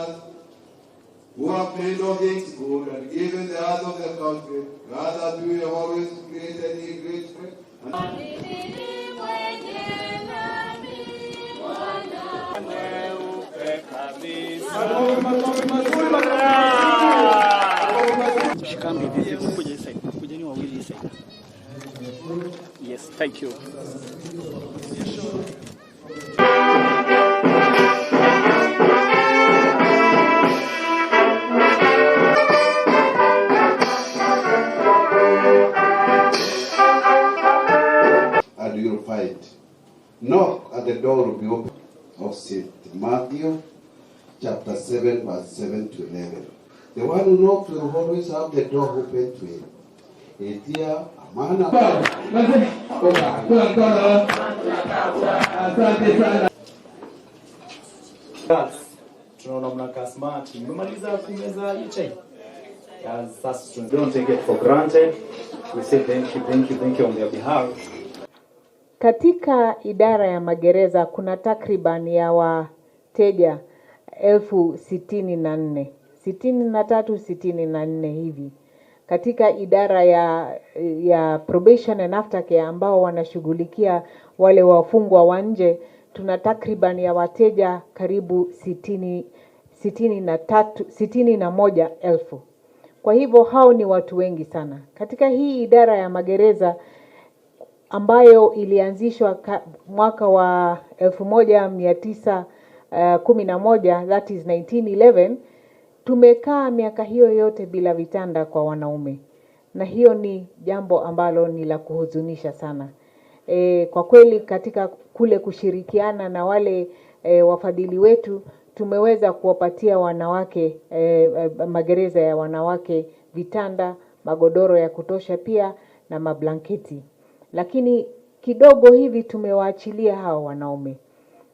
sinners, who have made all things good and given the earth of the country, grant that we have always created a great friend. Yes, thank you. And you'll find. Knock at the door will be open. Of Saint Matthew, chapter 7, verse 7 to 11. The one who knocks will always have the door open to him. Etia amana. Tunaona mnakaa smart. Mmemaliza kumeza hiyo chai? Sasa don't take it for granted. We say thank you, thank you, thank you on their behalf. Katika idara ya magereza kuna takriban ya wateja 64,000, 63, 64 hivi. Katika idara ya probation and aftercare ambao wanashughulikia wale wafungwa wa nje, tuna takriban ya wateja karibu 61,000. Kwa hivyo hao ni watu wengi sana. Katika hii idara ya magereza ambayo ilianzishwa mwaka wa 1911, that is 1911, tumekaa miaka hiyo yote bila vitanda kwa wanaume. Na hiyo ni jambo ambalo ni la kuhuzunisha sana. Kwa kweli katika kule kushirikiana na wale wafadhili wetu, tumeweza kuwapatia wanawake, magereza ya wanawake vitanda, magodoro ya kutosha pia na mablanketi. Lakini kidogo hivi tumewaachilia hao wanaume.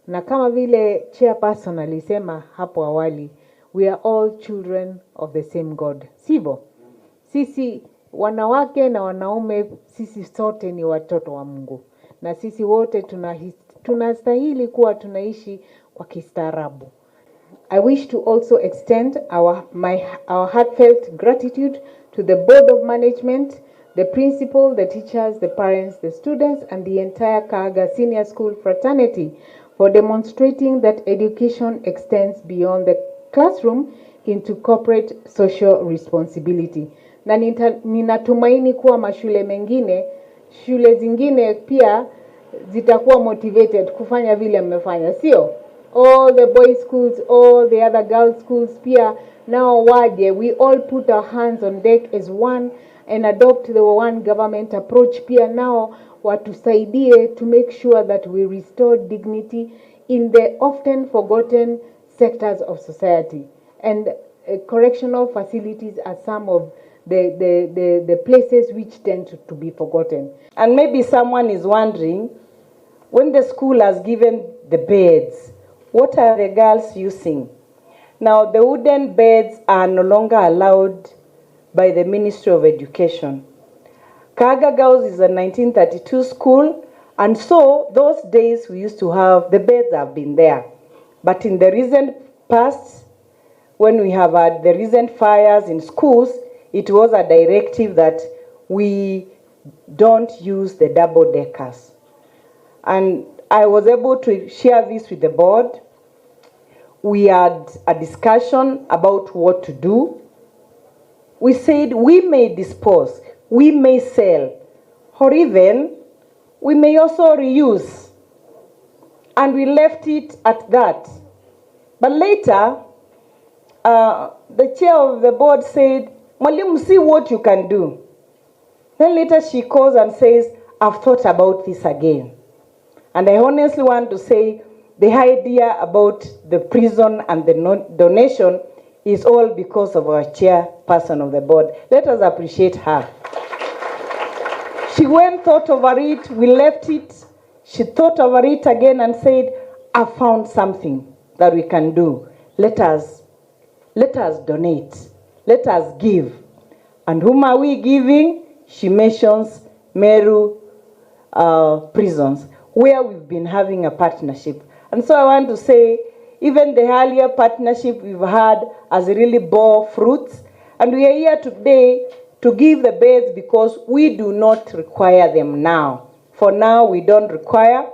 Na kama vile chairperson alisema hapo awali, we are all children of the same God. Sivyo? Sisi wanawake na wanaume, sisi sote ni watoto wa Mungu. Na sisi wote tunastahili kuwa tunaishi kwa kistaarabu. I wish to also extend our heartfelt gratitude to the Board of Management, the principal, the teachers, the parents, the students, and the entire Kaaga Senior School fraternity for demonstrating that education extends beyond the classroom into corporate social responsibility. Na ninatumaini kuwa mashule mengine, shule zingine pia zitakuwa motivated kufanya vile mmefanya, sio? All the boys schools, all the other girls schools pia nao waje, we all put our hands on deck as one and adopt the one government approach. Pia nao watusaidie to make sure that we restore dignity in the often forgotten sectors of society. And correctional facilities are some of the places which tend to be forgotten. And maybe someone is wondering, when the school has given the beds, what are the girls using? Now, the wooden beds are no longer allowed by the Ministry of Education. Kaaga Girls is a 1932 school, and so those days we used to have, the beds have been there. But in the recent past, when we have had the recent fires in schools, it was a directive that we don't use the double deckers. And I was able to share this with the board. We had a discussion about what to do. We said we may dispose, we may sell, or even we may also reuse. And we left it at that. But later, the chair of the board said, Mwalimu, see what you can do. Then later she calls and says, I've thought about this again. And I honestly want to say the idea about the prison and the donation is all because of our chairperson of the board. Let us appreciate her. She went, thought over it, we left it. She thought over it again and said, I found something that we can do. Let us donate. Let us give. And whom are we giving? She mentions Meru prisons, where we've been having a partnership. And so I want to say, Even the earlier partnership we've had has really bore fruits. And we are here today to give the beds because we do not require them now. For now, we don't require.